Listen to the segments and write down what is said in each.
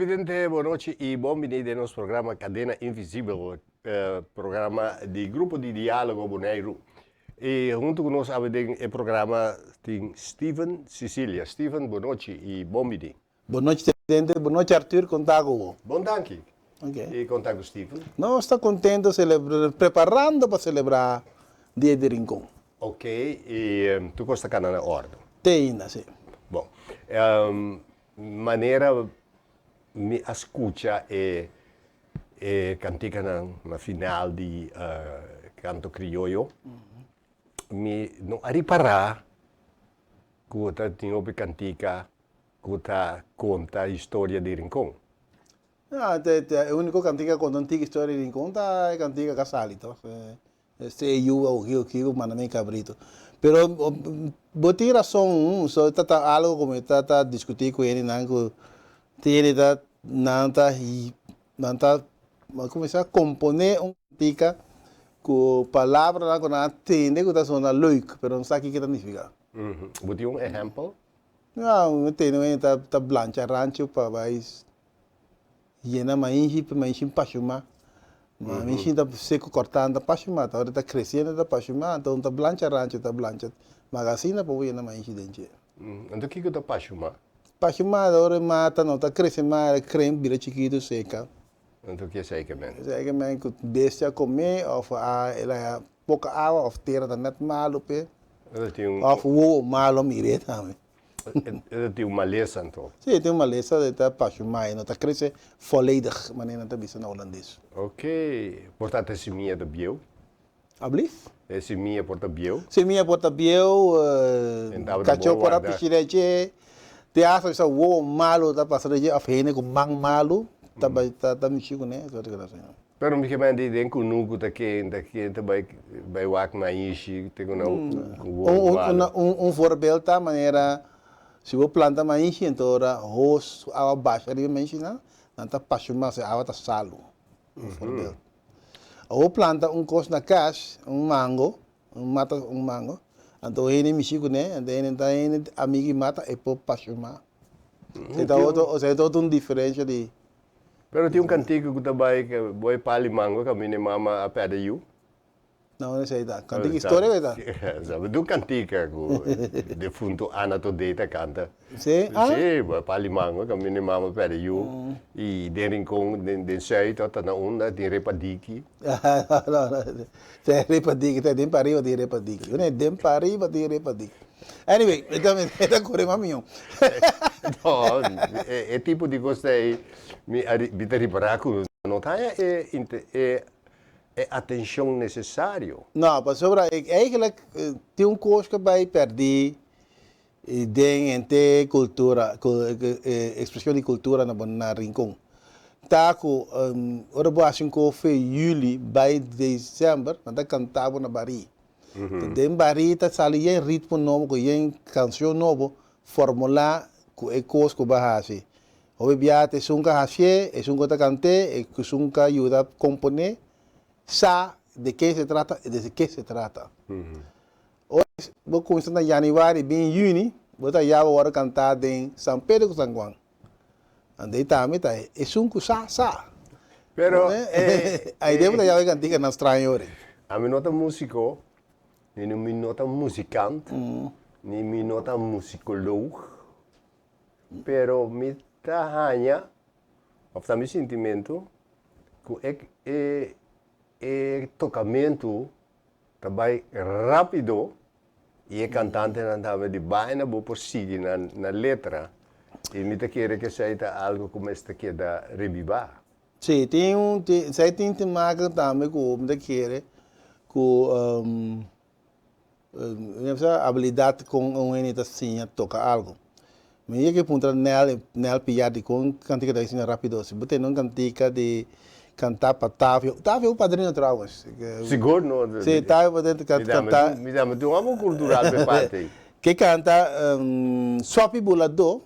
Televidente, bon nochi i bon bini den nos programa Kadena Invisibel, programa di Grupo di Diálogo Boneiru. I huntu ku nos awe den e programa tin Steven Cicilia. Steven, bon nochi i bon bini. Bon nochi televidente, bon nochi Arthur, kon ta ku bo? Bon danki. Ok. I kon ta ku Steven? Nos ta kontento celebra, preparando pa celebra Dia di Rincon. Ok, i tur kos ta kana na òrdu? Te ainda, si. Bon, manera mi a skucha e e kantikanan na final di Kanto Krioyo, mi no a ripará ku ta tin hopi kantika ku ta konta historia di Rincon. No, te, te, e úniko kantika ku konta un tiki historia di Rincon ta e kantika ku a sali tok. Este e yu a ugi uki ku manda mi kabrito. Pero bo tin rason, so ta ta algo ku mi ta ta diskutí ku hendenan ku tin hende ta nan ta nan ta kuminsá komponé un kantika ku palabranan ku nan a tende ku ta sona leuk pero no sa kiko ta nifiká. Bo tin un ehèmpel? Ya, mi tende un hende ta ta blancha rancho pa bai yena mainshi pa mainshi pashumá. Ma mainshi ta seku kòrtá ta pashumá, ta ora ta kresiendo ta pashumá, anto ta blancha rancho ta blancha magasina pa bo yena mainshi den dje. Anto kiko ta pashumá? Pashumá ta ora e mata no ta krese mas, e krem bira chikitu seka. Anto ke esei ke men? Esei ke men ku bestia a komé òf a el a poko awa òf tera ta nèt malu p'e òf wowo malu a mir'é tambe. E ta tin un malesa anto? Si, e tin un malesa, e ta pashumá, e no ta krese volledig, manera nan ta bisa na hulandes. Ok, por ta ta e simia ta bieu? Ablief? E simia por ta bieu? Simia por ta bieu, kachó por a pishi den dje, te hasta bisa wowo malu ta pasa den dje òf hende ku man malu ta bai ta mishi kuné, soort di asina. Pero mi ke mende den kunuku ta ken ta ken ta bai bai wak maishi te ku nan ku wowo malu. Un voorbeeld ta manera si bo planta maishi enton ora hos ku awa basha riba e maishinan nan ta pashuma pasobra e awa ta salu, un voorbeeld. Awor planta un kos na kas, un mango, un mata un mango, anto hende mishi kuné, anto hende ta hende amigu i mata e por pashuma. Esei ta otro, esei ta otro un diferensha di. Pero tin un kantika ku ta bai ke bo e pali mango kaminda e mama a pèrdè yu. No, esei ta. Kantika historia ku e ta? Sabi tur kantika ku defuntu Ana Todé ta kanta. Sí? Ah. Sí, bo e pali mango kaminda e mama pèrdè yu. I den Rincon, den den Zuid ta na unda tin repadiki. No, no, no. Te repadiki, te den pariba tin repadiki. Une den pariba tin repadiki. Anyway, e ta e ta kore mas mihó. No, e tipo di kos ei mi a mi ta ripará ku no ta haña e e e atencion necesario. No, pasobra eigenlijk tin un cos cu bay perdi den henter cultura, expresion di cultura na Rincon. Ta cu ora bo haci un cos fe juli bay december, nan ta canta bo na bari. Den bari ta sali yen ritmo nobo cu yen cancion nobo formula cu e cos cu bo a haci. Hopi bia ta esun ka hacié, esun ku ta kanté, esun ka yuda komponé, sa de ke se trata i desde ke se trata. Ora bo kuminsá na yanüari bin yüni, bo ta ya bo wòrdu kantá den San Pedro ku San Juan. Anto ei tambe ta esun ku sa, sa. Pero e. Ai den bo ta yama e kantikanan straño ora. Ami no ta músiko, ni mi no ta musikant, ni mi no ta musikoloog. Pero mi ta haña, òf ta mi sintimentu, ku e e e tokamentu ta bai rápido i e kantantenan tambe di baina bo por sigui na na letra i mi ta kere ku esei ta algu ku mester keda rebibá. Sí, tin un tin esei tin te maken tambe ku mi ta kere ku Mi bisa abilidat kon un hende ta siña toka algu. Mi yega puntra Nel, Nel Piar dikon kantika ta asina rapido. Si bo tende un kantika di kanta pa Tavio, Tavio un padrino trouwens. Sigur no. Si, Tavio bo tende kanta. Mi dame tin un amo kultural pe parti ei. Ke kanta Sopi Buladó,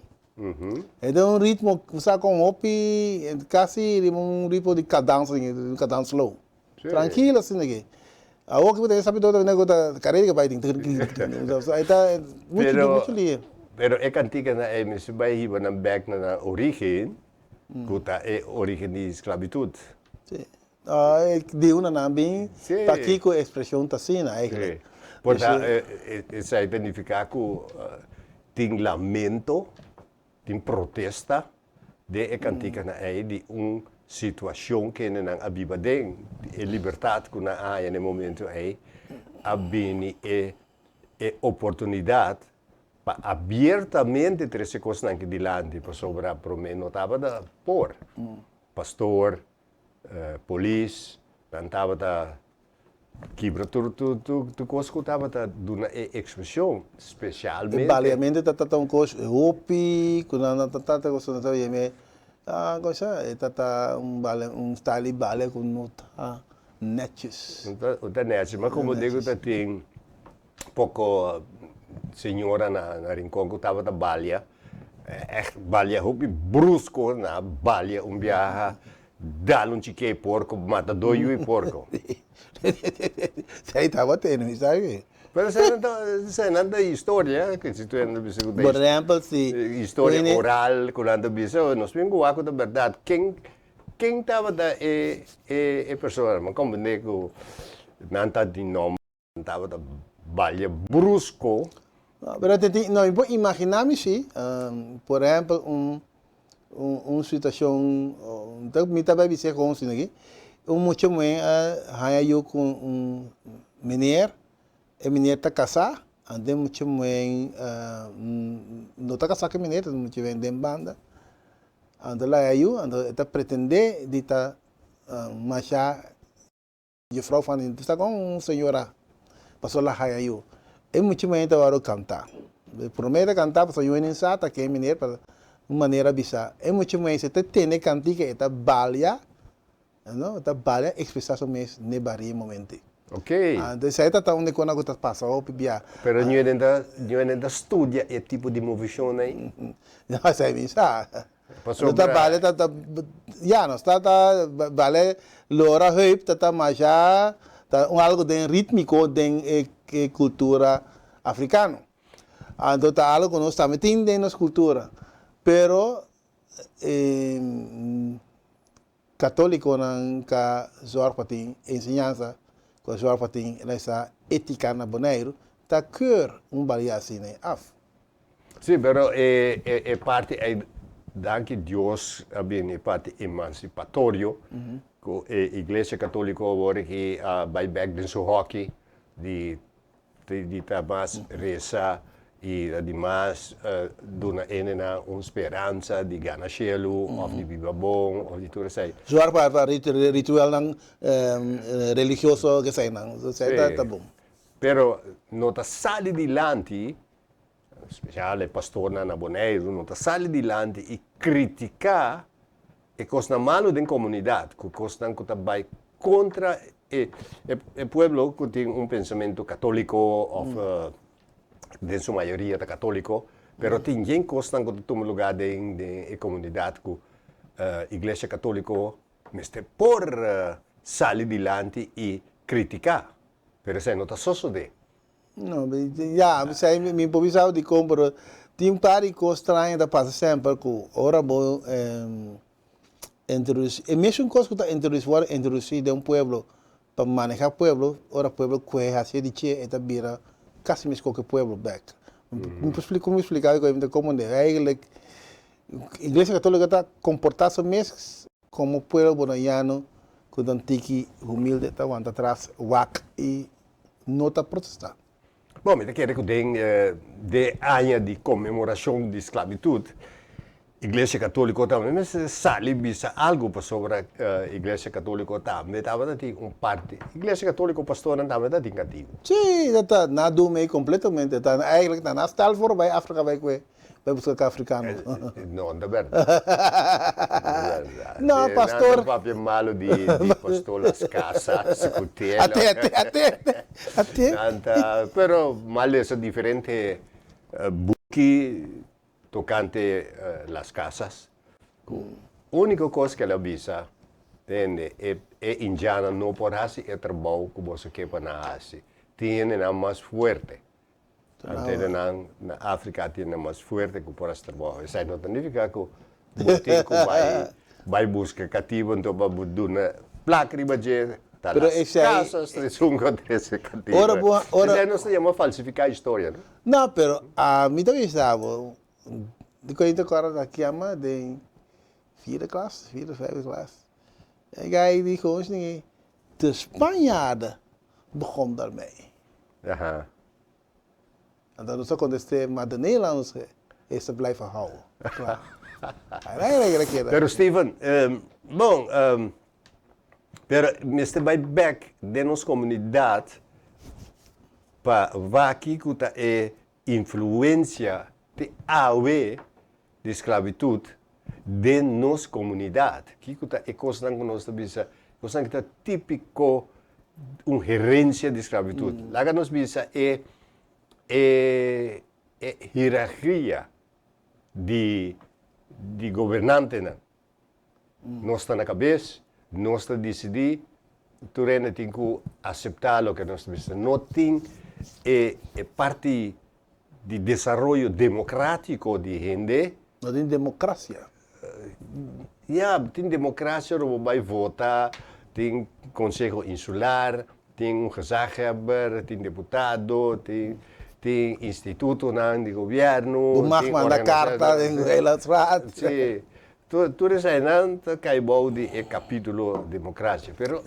e ta un ritmo ku sa kon hopi kasi riba un ritmo di kadansa, un kadansa slow. Trankilo asina ke. Awor ke bo ta sabi todo ta ku ta karera ke bai tin ai ta muchu Pero muchu lie. pero e kantikanan ei mester bai hiba nan bek na nan origen. Ku ta e origen di sklabitut. Sí. Di una nan bin pakiko e ekspreshon ta asina eigenlijk. Sí. Por ta esei ta nifiká ku tin lamento, tin protesta den e kantikanan ei di un situashon kende nan a biba den. E libertat ku nan a haña na e momento ei a bini e oportunidat pa abiertamente trese kosnan aki dilanti pasobra promé no tabata por. Pastor, polis, nan tabata kibra tur tur kos ku tabata duna e ekspreshon, spesialmente. E baleamento ta ta un kos hopi ku nan ta ta kos nan ta yama kos e ta ta un bale un style di bale ku no ta netjes. No ta netjes, ma komo digo ta tin Poko señora na Rincon ku tabata balia, ègt balia hopi brusko, nan a balia un biaha, dal un chikei porko, mata dos yu i porko. Esei tabata e, mi sabi. Pero esei nan ta historia, ku si tu hende bisa ku ta Por ehempel si. Historia oral ku nan ta bisa, nos bin wak ku ta bèrdat. Ken ken tabata e e persona? Mi a komprendé ku nan ta di nòmber. Tabata balia brusco. No, pero te tin, no, mi por imagina mi si, por ehempel un un situacion, mi ta bay bis'é con asina aki, un mucha muhé a haña yu cu un meneer, e meneer ta casá, anto e mucha muhé no ta casá cu e meneer, ta mucha muhé den banda, anto el a haña yu, anto e ta pretendé di ta masha. Juffrouw van in ta con un señora paso la haya yu. E mucha muhé ta wòrdu kantá. E promé ta kantá pasobra yu hende sa ta ken meneer pa un manera bisa. E mucha muhé si e ta tende kantika e ta balia, no, e ta balia ekspresá su mes n'e baria e momento ei. Ok. Anto esei ta ta un di kosnan ku ta pasa hopi bia. Pero ñu hende ta, ñu hende ta studia e tipo di movishon ei? No, esei mi sa. Pasobra. Ta bale ta ta ya nos ta ta bale lora heup ta ta masha ta un algo den ritmico den e e cultura africano. Anto ta algo cu nos tambe tin den nos cultura pero e catoliconan ka zorg pa tin enseñansa cu a zorg pa tin esa etica na Boneiru ta keur un balia asina af. Sí, pero e e parti ei, danki Dios a bini e parti emansipatorio, ku e Iglesia Katoliko awor aki a bai bèk den su hòki di di ta mas resa i di mas duna hendenan un speransa di gana shelu òf di biba bon òf di tur esei. Zòrg pa rituelnan religioso eseinan, esei ta bon. Pero no ta sali dilanti Spesial e pastornan na Boneiru no ta sali dilanti i kritiká e kosnan malu den komunidat, ku kosnan ku ta bai kontra e e pueblo ku tin un pensamentu katóliko òf den su mayoria ta katóliko, pero tin yen kosnan ku ta tuma lugá den den e komunidat ku Iglesia Katóliko mester por sali dilanti i kritiká, pero esei no ta sosodé. No, ya, esei mi por bisa dikon, pero tin un par di kos straño ta pasa semper ku ora bo introdusí, e mesun kos ku ta introdusí, wòrdu introdusí den un pueblo pa manehá pueblo, ora pueblo kuhe hasié di che e ta bira kasi meskos ku e pueblo bèk. Mi por splika, mi splika mi ta komprendé. Eigenlijk Iglesia Katólika ta komportá su mes komo pueblo bonaiano ku ta un tiki humilde, ta wanta tras wak i no ta protestá. Bon, mi ta kere ku den de aña di konmemorashon di sklabitut, Iglesia Katóliko tambe mester sali bisa algu pasobra Iglesia Katóliko tambe tabata tin un parti, Iglesia Katóliko pastornan tambe ta tin katibu. Sí, ta ta na dun mei kompletamente, ta eigenlijk ta na stal for bai Afrika bai kue. Bai buska ka africano. No, no ta berdad. No, pastor. Nan ta papia malo di di pastor Las Casas cu Telo. Ate, ate, ate, ate. Nan ta, pero m'a lesa diferente buki tocante Las Casas. Cu unico cos cu el a bisa, tende, e e indianan no por haci e trabou cu boso ke pa nan haci. Tin hendenan mas fuerte. Antenanan na Afrika a tene mas fuerte ku por hasi trabou. Esei no ta nifiká ku Bo tin ku bai bai buska katibu anto pa bo duna plak riba dje ta Pero las esei casas esun ku a trese katibu. Ora bo ora Esei nos ta yama falsifiká historia, no? No, pero ami ta bisa bo, di ku ta kòrda ta kiama den vierde klas, vierde, vijfde klas. E guy di gewoon sningi, de Spanjaarden begon daarmee. Aha. Anto nos a contesté, maar de Nederlanders heeft ze blijven houden. Klaar. Eigenlijk keda. Pero Steven, bon, pero mester bai bek den nos comunidad pa wak kico ta e influencia te awe di sclavitud den nos comunidad. Kico ta e cosnan cu nos ta bisa, cosnan cu ta tipico un herencia di sclavitud. Laga nos bisa e e e hierarchia di di gobernantenan. Nos ta na cabes, nos ta dicidi, tur hende tin cu acepta loke nos ta bisa. No tin e e parti di desaroyo democratico di hende. No tin democracia. Ya, tin democracia ora bo bay vota, tin conseho insular, tin un gezaghebber, tin deputado, tin tin institutonan di gobierno. Bo mag manda carta den Eilandsraad. Si, tur esainan ta cay bou di e capitulo democracia. Pero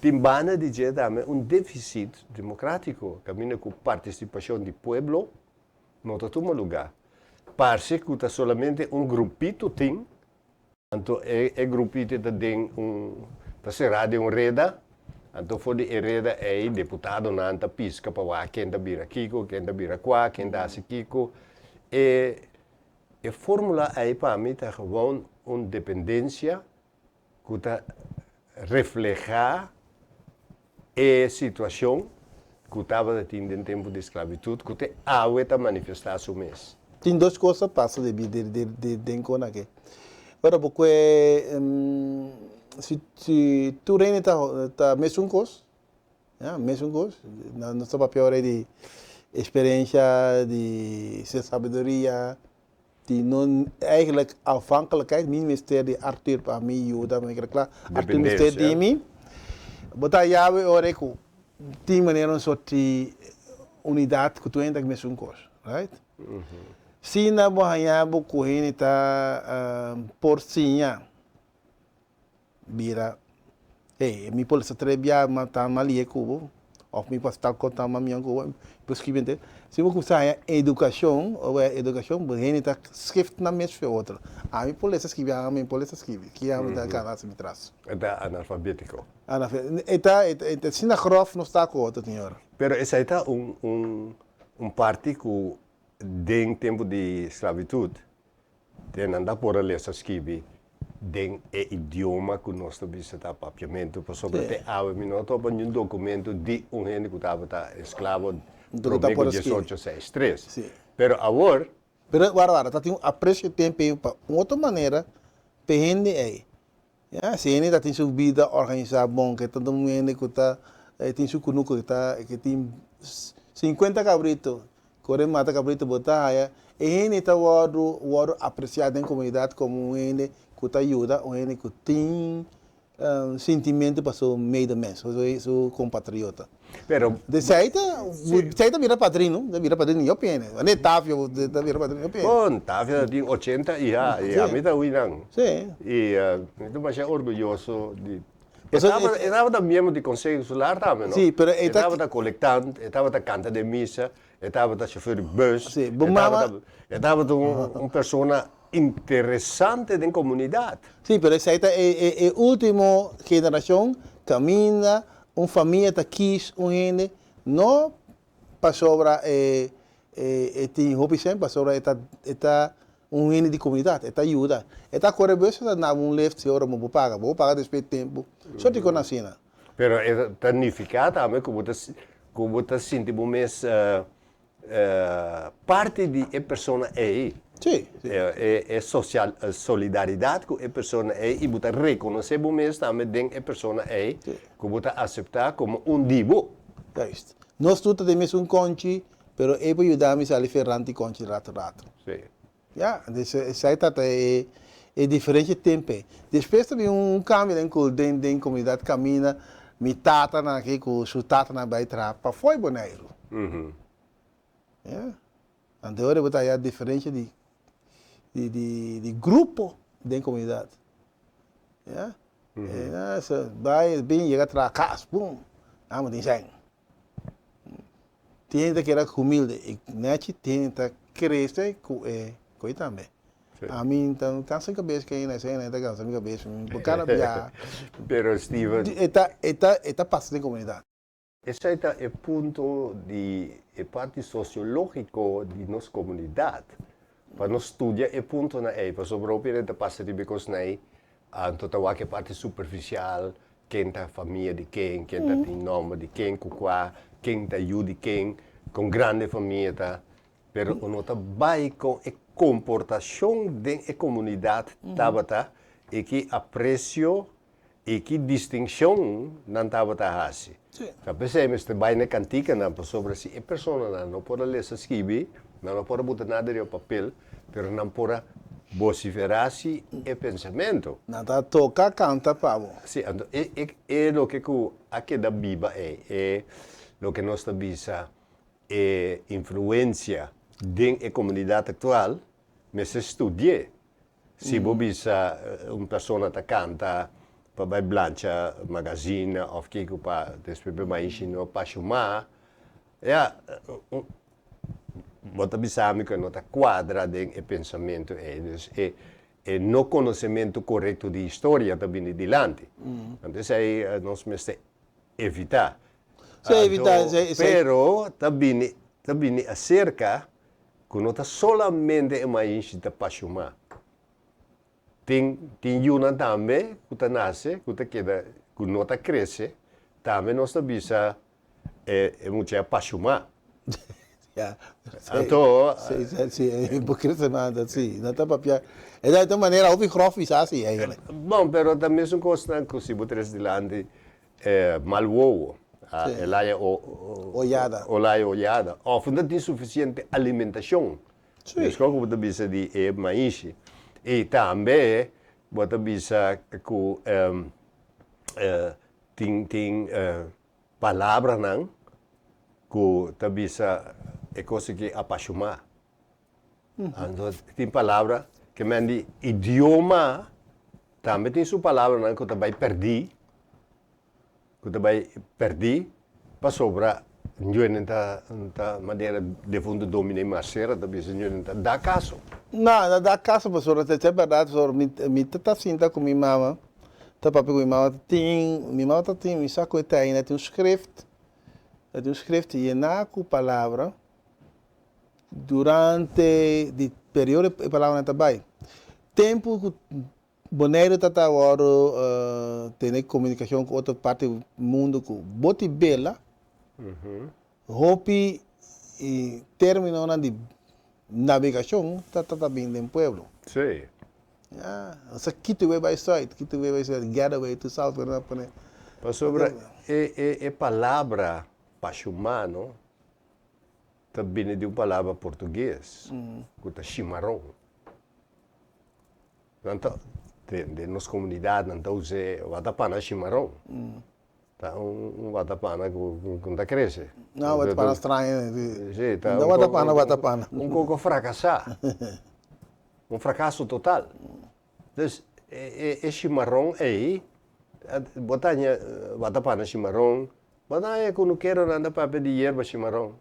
tin banda di dje tambe un deficit democratico caminda cu participacion di pueblo no ta tuma lugar. Parce cu ta solamente un grupito tin, anto e e grupito ta den un, ta cera den un reda, anto for di e reda ey deputadonan ta pisca pa wak ken ta bira kico, ken ta bira cua, ken ta haci kico. E e formula ey pa mi ta gewoon un dependencia ku ta reflehá e situashon ku tabata tin den tempu di sklabitut ku te awe ta manifestá su mes. Tin dos kos ta pasa debí den kon aki. Ora bo kue si si tur hende ta ta mesun kos, ya, mesun kos, nos ta papia ora di eksperensha, di sabiduria, Di no eigenlijk afhankelijkheid, mi mester di Arthur pa mi yuda, mi kere kla, Arthur mester di mi. Bo ta yawe ora ku tin manera un sort di unidat ku tur hende ta mesun kos, right? Si na bo haña bo ku hende ta por siña bira, hey, mi por sa tres bia ma ta malie ku bo, òf mi por tal kos ta mamion ku bo, bo skibi henter. Si bo kuminsá haña edukashon, ora bo haña edukashon, bo hende ta skift nan mes fe otro. Ami por lesa skibi, ami por lesa skibi, ki ami ta gana hasi mi tras. E ta analfabétiko. E ta, e ta asina grof nos ta ku otro, señor. Pero esei ta un, un, un parti ku den tempu di sklabitut Den nan ta por a lesa skibi den e idioma ku nos ta bisa ta papiamentu, pasobra te awe mi no a topa niun dokumentu di un hende ku tabata esklabo promé ku diesocho seis tres. Pero awor. Pero wara wara, ta tin un apresio ten p'e pa un otro manera p'e hende ei. Ya, si hende ta tin su bida organisá bon, ke ta un hende ku ta tin su kunuku, ke ta ke tin sinkuenta kabritu, kore mata kabritu bo ta haya, e hende ta wòrdu wòrdu apresiá den komunidat komo un hende ku ta yuda, un hende ku tin sintimentu pa su medemens, su kompatriota. Pero. Esei ta, esei ta bira padrino, ta bira padrino yo pene. Wanneer Tafio ta bira padrino yo pene. Bon, Tafio ta tin ochenta i ya, i ami ta hui nan. Sí. I mi ta masha orguyoso di. E tabata, e tabata miembro di Conseho Insular tambe, no? Sí, pero e ta. E tabata colectant, e tabata canta den misa, e tabata chofer di bus. Sí, bo mama. E tabata un persona interesante den comunidad. Sí, pero esei ta e, e, e ultimo generacion caminda un famia ta kies un hende no pasobra e e e tin hopi cen, pasobra e ta e ta un hende di comunidad, e ta yuda. E ta core bus, e ta naba un lift si ora bo por paga, bo por paga despues di tempo. Soort di cos asina. Pero e ta nifica tambe cu bo ta cu bo ta sinti bo mes parti di e persona ei. Sí, sí. E e social solidaridad cu e persona ei y bo ta reconoce bo mes tambe den e persona ei cu bo ta acepta como un di bo. Juist. Nos tur ta den mesun conchi, pero e por yuda mi sali ferrant di conchi rato rato. Sí. Ya, dus esei ta ta e. E diferencia tempo ei. Despues ta bin un cambio den cu den den comunidad camina mi tatanan aki cu su tatanan bay traha pafó e Boneiru. Ya. Anto ora bo ta haya diferencia di di di di grupo den comunidad. Ya. E so bay bin yega traha cas, bum, nan bo tin sèn. Tin hende ta keda humilde i nechi tin hende ta krese ku e koi tambe. Ami ta kansa mi kabes ku hende esei hende ta kansa mi kabes mi por kada biaha. Pero Steven. E ta e ta e ta pasa den komunidat. Esei ta e punto di e parti sosiológiko di nos komunidat. Pa nos studia e puntonan ei, pasobra hopi hende ta pasa riba e kosnan ei, anto ta wak e parti superfisial, ken ta famia di ken, ken ta tin nòmber di ken ku kua, ken ta yu di ken, kon grandi e famia ta, pero no ta bai kon e komportashon den e komunidat tabata i ki apresio i ki distinshon nan tabata hasi. Ta p'esei mester bai na e kantikanan pasobra si e personanan no por a lesa skibi, nan no por a buta nada riba papel, pero nan por a bosiferá si e pensamentu. Nan ta toka kanta pa bo. Sí, anto e e e loke ku a keda biba ei, e loke nos ta bisa e influensia den e komunidat aktual, mester studi'é. Si bo bisa un persona ta kanta pa bai blancha magazina òf kiko pa despues bai maishi no pashumá, ya, bo ta bisa mi ku e no ta kuadra den e pensamentu ei. Dus e e no konosementu korekto di historia ta bini dilanti. Anto esei nos mester evitá. Sí, evitá esei. Pero ta bini ta bini aserka ku no ta solamente e maishi ta pashumá. Tin tin yunan tambe ku ta nase ku ta keda ku no ta krese, tambe nos ta bisa e e mucha a pashumá. Ya, Anto sí, sí, sí, e por krese mas, sí, no ta papia, e ta un manera hopi grof bisa así eigenlijk. Bon, pero ta mesun kosnan ku si bo trese dilanti E mal wowo, e laya oyada. O laya oyada. Of no tin suficiente alimentacion. Sí. Meskos ku bo ta bisa di e maishi. I tambe bo ta bisa ku tin tin palabranan ku ta bisa e kos aki a pashumá. Anto tin palabra ke men di idioma tambe tin su palabranan ku ta bai pèrdí, ku ta bai pèrdí pasobra ñuenen ta ta manera defuntu Dominee Marcera ta bisa ñuenen ta da kaso. No, no da kaso pasobra ta ta bèrdat pasobra mi mi ta ta sinta ku mi mama ta papia ku mi mama ta tin mi mama ta tin mi sa ku e ta ainda tin un schrift ta tin un schrift yená ku palabra. Durante di periodo e palabranan ta bai. Tempu ku Boneiru ta ta wòrdu tene komunikashon ku otro parti di mundu ku boti bela, hopi términonan di nabegashon ta ta bin den pueblo. Sí. Ya, nos a kita away bai sùit, kita away bai sùit, get away to south, nan a pone. Pasobra e palabra pashumano ta bini di un palabra portugues ku ta shimaron. Nan ta, den nos komunidat nan ta us'é watapana shimaron. Ta un watapana ku no ta krese. No, watapana straño. Si, ta un watapana watapana. Un koko frakasá. Un frakaso total. Dus e shimaron ei, bo ta haña watapana shimaron, bo ta haña kunukeronan ta papia di yerba shimaron.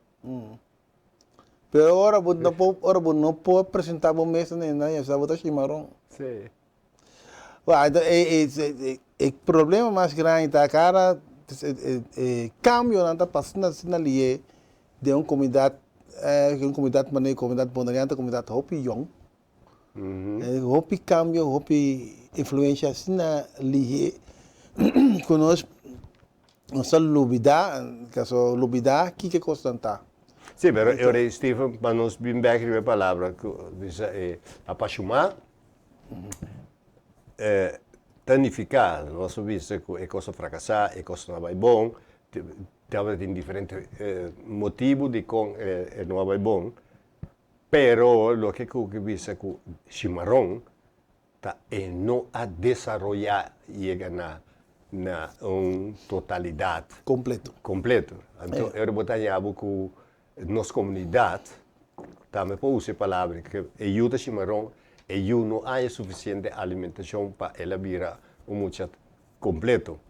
Pero ora bo no por, ora bo no por presentá bo mes na nan, ya sa bo ta shimaron. Sí. Bueno, e, e, e problema mas grandi ta kada e kambionan ta pasa asina asina lié den un komunidat, un komunidat manera komunidat boneriano ta komunidat hopi yòn. Hopi cambio, hopi influencia asina lihe cu nos nos ta lubida, caso lubida kiko e cosnan ta. Sí, pero e ora Steven, pa nos bin bek riba e palabra cu bisa e apashuma, ta nifica, nos a bisa cu e cos a fracasa, e cos no a bay bon, tabatin diferente motibo dicon e no a bay bon, Pero loke ku ke bisa ku shimaron Ta e no a desaroyá yega na na un totalidat. Kompleto. Kompleto. Anto e ora bo ta haña bo ku nos komunidat tambe por usa e palabra ku e yu ta shimaron, e yu no haña sufisiente alimentashon pa el a bira un mucha kompleto.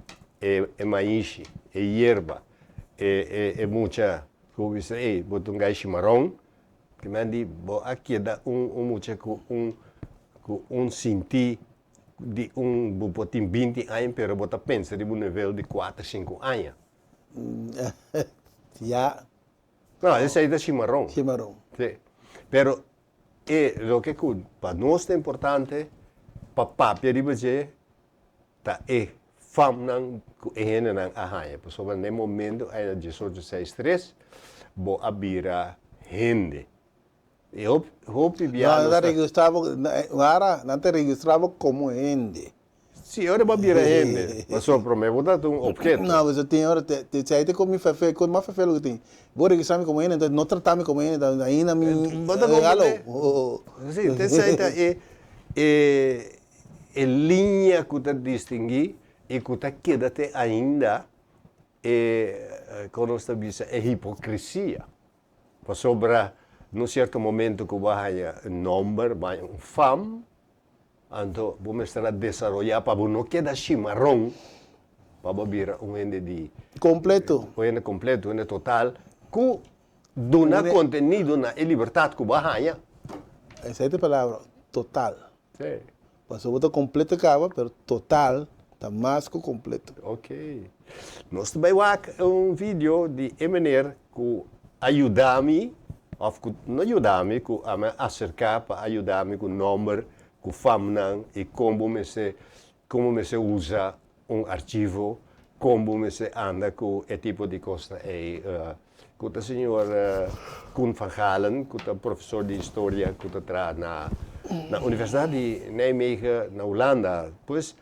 E e maishi, e yerba, e e e mucha ku bo bisa ey bo ta un gai shimaron, Ki men di bo a keda un un mucha ku un ku un sinti di un bo por tin binti aña pero bo ta pensa riba un nivel di kuater sinku aña. Ya. No, esei ta shimaron. Shimaron. Si. Pero e loke ku pa nos ta importante pa papia riba dje ta e famnan ku e hendenan a haña, pasobra na e momento ei na diesocho seis tres bo a bira hende. E hopi hopi bia nos ta. Nan ta registrá bo, wara, nan ta registrá bo komo hende. Si, ora bo a bira hende, pasobra promé bo tabata un opheto. No, pasobra tin ora te te si ai ta ku mi fefe, ku mas fefe loke tin. Bo registrá mi komo hende, entonces no trata mi komo hende, ainda mi, Bo ta hallo. komprendé? Si, te esei ta e e E liña ku ta distinguí i ku ta keda te ainda e, kon nos ta bisa, e hipokrisia. Pasobra na un sierto momento ku bo a haña un nòmber, bo a haña un fam, anto bo mester a desaroyá pa bo no keda shimaron, pa bo bira un hende di. Kompleto. Un hende kompleto, un hende total, ku duna kontenido na e libertat ku bo a haña. Esei ta e palabra, total. Sí. Pasobra bo ta completo caba, pero total ta mas cu completo. Ok. Nos ta bay wak un video di e meneer cu a yuda mi, of cu no yuda mi, cu a mi acerca pa a yuda mi cu nomber, cu famnan y con bo mester, con bo mester usa un archivo, con bo mester anda cu e tipo di cosnan ey. Cu ta señor Koen van Galen, cu ta profesor di historia cu ta traha na na Universidad di Nijmegen na Hulanda. Pues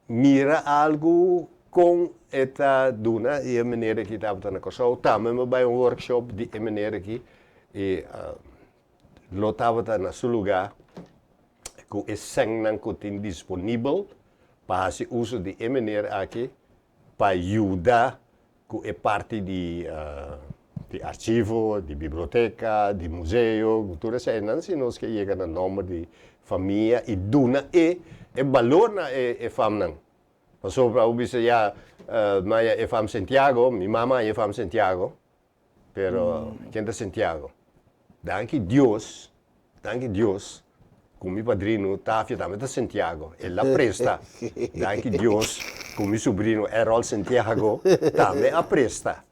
mira algo con e ta duna y e meneer aki tabata na Kòrsou. Tambe mi a bai un workshop di e meneer aki y lo tabata na su lugar cu e sènnan cu tin disponibel pa haci uso di e meneer aki pa yuda ku e parti di di archivo, di biblioteka, di museo, ku tur eseinan si nos ke yega na nòmber di famia i duna e e balor na e e famnan. Pasobra bo bisa ya maya e fam Santiago, mi mama a e fam Santiago, Pero ken ta Santiago? Danki Dios, danki Dios ku mi padrino Tafia tambe ta Santiago. El a presta. Danki Dios ku mi subrino Errol Santiago tambe a presta.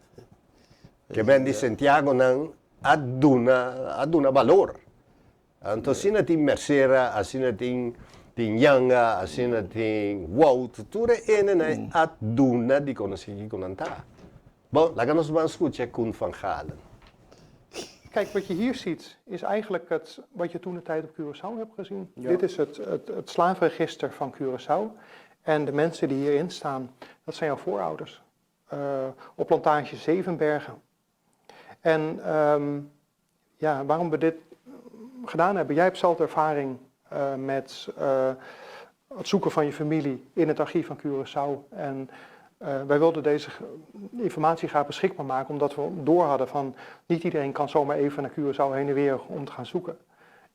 Ke men di Santiagonan a duna, a duna balor. Anto asina tin Mercera, asina tin tin Yanga, asina tin Wout, tur e hendenan a duna di konosé kiko nan ta. Bon, laga nos ban skucha Koen van Galen. Kijk, wat je hier ziet is eigenlijk het, wat je toen de tijd op Curaçao hebt gezien. Ja. Dit is het, het, het slavenregister van Curaçao. En de mensen die hierin staan, dat zijn jouw voorouders. Uh, op plantage Zevenbergen. En um, ja, waarom we dit gedaan hebben. Jij hebt zelf ervaring uh, met uh, het zoeken van je familie in het archief van Curaçao. En uh, wij wilden deze informatie graag beschikbaar maken, omdat we door hadden van niet iedereen kan zomaar even naar Curaçao heen en weer om te gaan zoeken.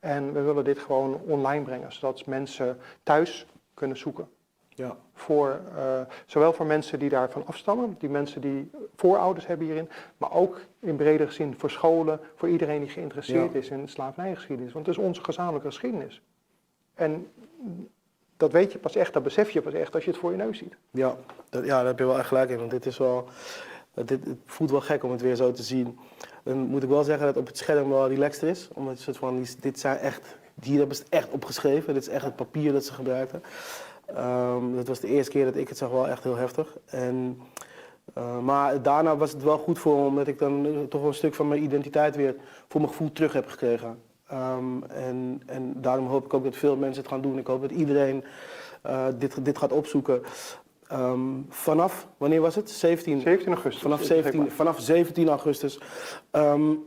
En we willen dit gewoon online brengen, zodat mensen thuis kunnen zoeken. Ja. Voor, uh, zowel voor mensen die daarvan afstammen, die mensen die voorouders hebben hierin, maar ook in bredere zin voor scholen, voor iedereen die geïnteresseerd ja. is in slavernijgeschiedenis. Want het is onze gezamenlijke geschiedenis. En dat weet je pas echt, dat besef je pas echt als je het voor je neus ziet. Ja, dat, ja, daar heb je wel echt gelijk in. Want dit is wel, dit, het voelt wel gek om het weer zo te zien. Dan moet ik wel zeggen dat op het scherm wel relaxter is. Omdat je soort van, dit zijn echt, hier hebben ze het echt opgeschreven. Dit is echt het papier dat ze gebruikten. Dat was de eerste keer dat ik het zag wel echt heel heftig. En, maar daarna was het wel goed voor me, omdat ik dan toch wel een stuk van mijn identiteit weer voor mijn gevoel terug heb gekregen. Um, en, en daarom hoop ik ook dat veel mensen het gaan doen. Ik hoop dat iedereen uh, dit, dit gaat opzoeken. Vanaf, wanneer was het? 17, 17 augustus. Vanaf 17, vanaf 17 augustus.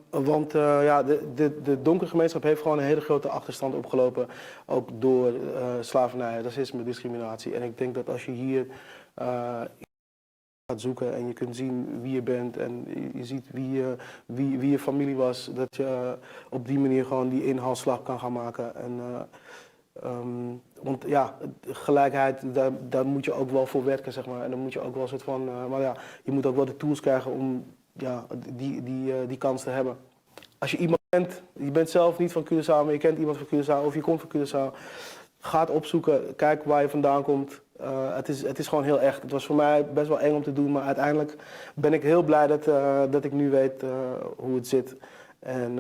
Want ja, de donkere gemeenschap heeft gewoon een hele grote achterstand opgelopen. Ook door slavernij, racisme, discriminatie. En ik denk dat als je hier gaat zoeken en je kunt zien wie je bent en je ziet wie je familie was, dat je op die manier gewoon die inhaalslag kan gaan maken. En, want ja, gelijkheid, daar moet je ook wel voor werken, zeg maar. En dan moet je ook wel een soort van, maar ja, je moet ook wel de tools krijgen om ja, die kans te hebben. Als je iemand kent, je bent zelf niet van Curaçao, maar je kent iemand van Curaçao of je komt van Curaçao, ga het opzoeken, kijk waar je vandaan komt. Het is gewoon heel echt. Het was voor mij best wel eng om te doen, maar uiteindelijk ben ik heel blij dat ik nu weet hoe het zit. En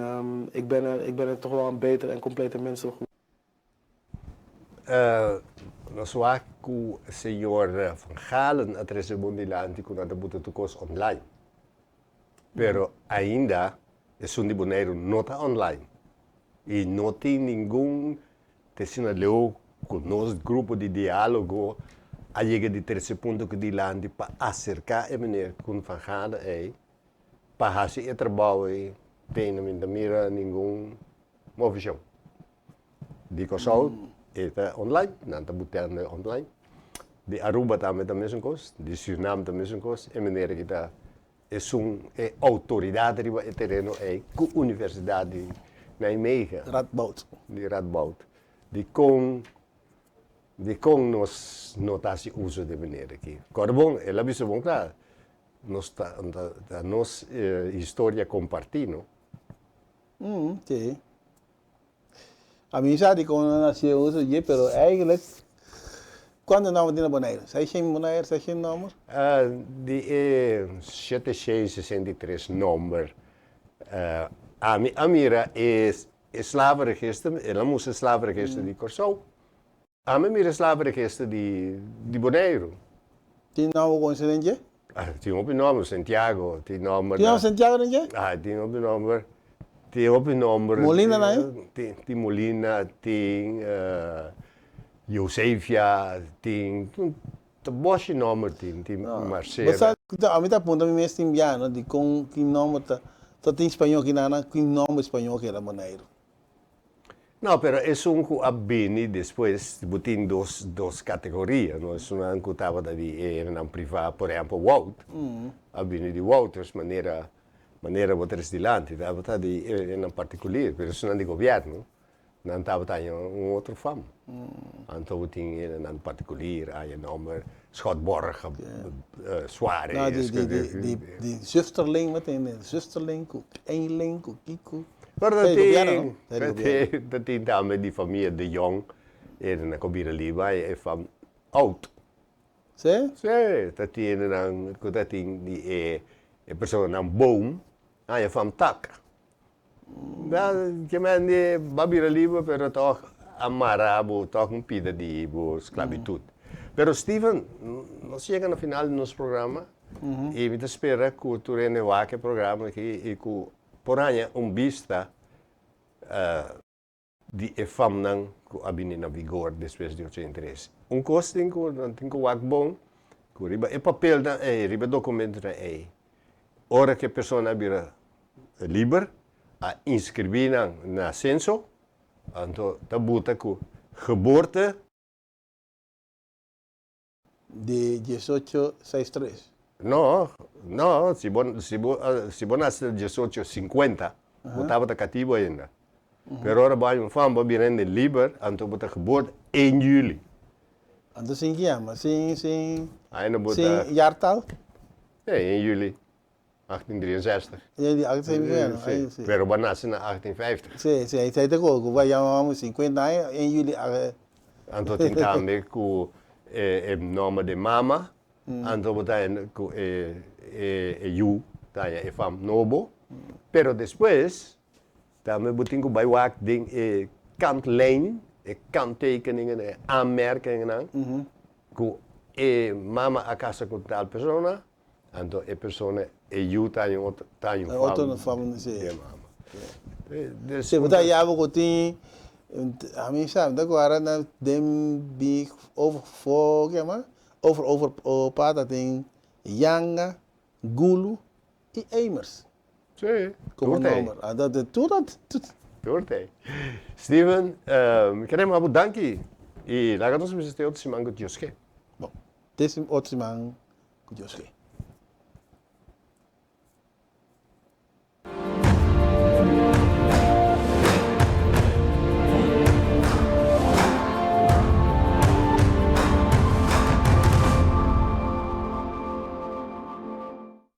ik ben er toch wel een beter en completer mens door geworden. Nos wak ku señor Van Galen a trese bon dilanti ku nan ta buta tur kos online. Pero ainda esun di Boneiru no ta online. I no tin ningun te asina leu ku nos grupo di diálogo a yega di trese punto ku dilanti pa aserká e meneer Koen van Galen ei pa hasi e trabou ei te no mi ta mira ningun movishon. Di Kòrsou e ta online, nan ta butende online. Di Aruba tambe ta mesun kos, di Surinam ta mesun kos. E manera ki ta esun e outoridat riba e tereno ei ku Universidat di Nijmegen. Radboud. Di Radboud. Di kon di kon nos no ta hasi uso di e manera aki. Kòrda bon, el a bisa bon kla, nos ta ta nos historia kompartí, no? Sí. Ami sa di kon nan hasié uso dje, pero eigenlijk kuantu nòmber tin na Boneiru? Seishen Boneiru, seishen nòmber? Di e 763 nòmber, ami a mira e slavenregister, el a mustra e slavenregister di Kòrsou. Ami a mira e slavenregister di Boneiru. Tin nòmber konosí den dje? Tin hopi nòmber, Santiago, tin nòmber. Tin nòmber Santiago den dje? Ah, tin hopi nòmber, tin hopi nòmber. Molina na ei? Tin, tin Molina, tin Josefia, tin ta boshi nòmber tin, tin Marcela. Bo sa, ami ta puntra mi mes tin biaha no, dikon ki nòmber ta, ta tin spañó ki nan, ki nòmber spañó keda Boneiru? No, pero esun ku a bini despues, bo tin dos dos kategoria, no? Esunnan ku tabata di e hendenan privá, por ehèmpel Wout, a bini di Wouters, manera manera bo ta res dilanti, tabata di e hendenan partikulir, pero esunnan di gobièrnu, nan tabata haña un otro fam. Anto bo tin hendenan partikulir, a haña nòmber Schotborg, Suarez. No, di di di di di Zusterling, bo tin Zusterling ku Einling ku kiko. Pero ta tin, ta tin tambe di famia De Jong, ene nan ku bira liba e fam oud. Sí? Sí, ta tin ene nan ku ta tin di e e personanan boom, a e fam tak. Da ke men di ba bira liba pero tòg a mara bo tòg un pida di bo sklabitut. Pero Steven, nos yega na final di nos programa i mi ta spera ku tur hende wak e programa aki i ku Por haña un bista di e famnan ku a bini na vigor despues di 83. Un kos tin ku nan tin ku wak bon, ku riba e papelnan ei, riba e dokumentonan ei, ora ku e persona a bira liber, a inskribí nan na senso, anto ta buta ku geboorte. Di diesocho seis tres. No, no, si bo, si bo, si bo nace diesocho sinkuenta, bo tabata katibu ainda. Pero ora bo haña un fam, bo bira hende liber, anto bo ta geboorte één juli. Anto sin ki yama? Sin, sin, Ainda bo ta. sin jaartal? Sí, één juli, 1863. Ja, di 1863, Sí, pero bo a nace na 1850. Sí, sí, ahí ta ku bo a yama mami sinkuenta aña, één juli. Anto tin tambe ku e nòmber di mama, anto bo ta haña ku e yu ta haña e fam nobo. Pero despues tambe bo tin ku bai wak den e kantlijn, e kanttekeningen, e aanmerkingennan ku e mama a kasa ku tal persona, anto e persona, e yu ta haña otro, ta haña un fam di e mama. Si bo ta haña bo ku tin, ami sa, mi ta guarda na den mi over voor, ke yama? Over over pata tin Yanga, Gulu i Emers. Sí, Como tur t'ei. nomber. Ah, dat, dat, tur dat, tur. Tur t'ei. Steven, mi kere yama bo danki i laga nos bisa te otro siman ku Dios ke. Bon, te otro siman ku Dios ke.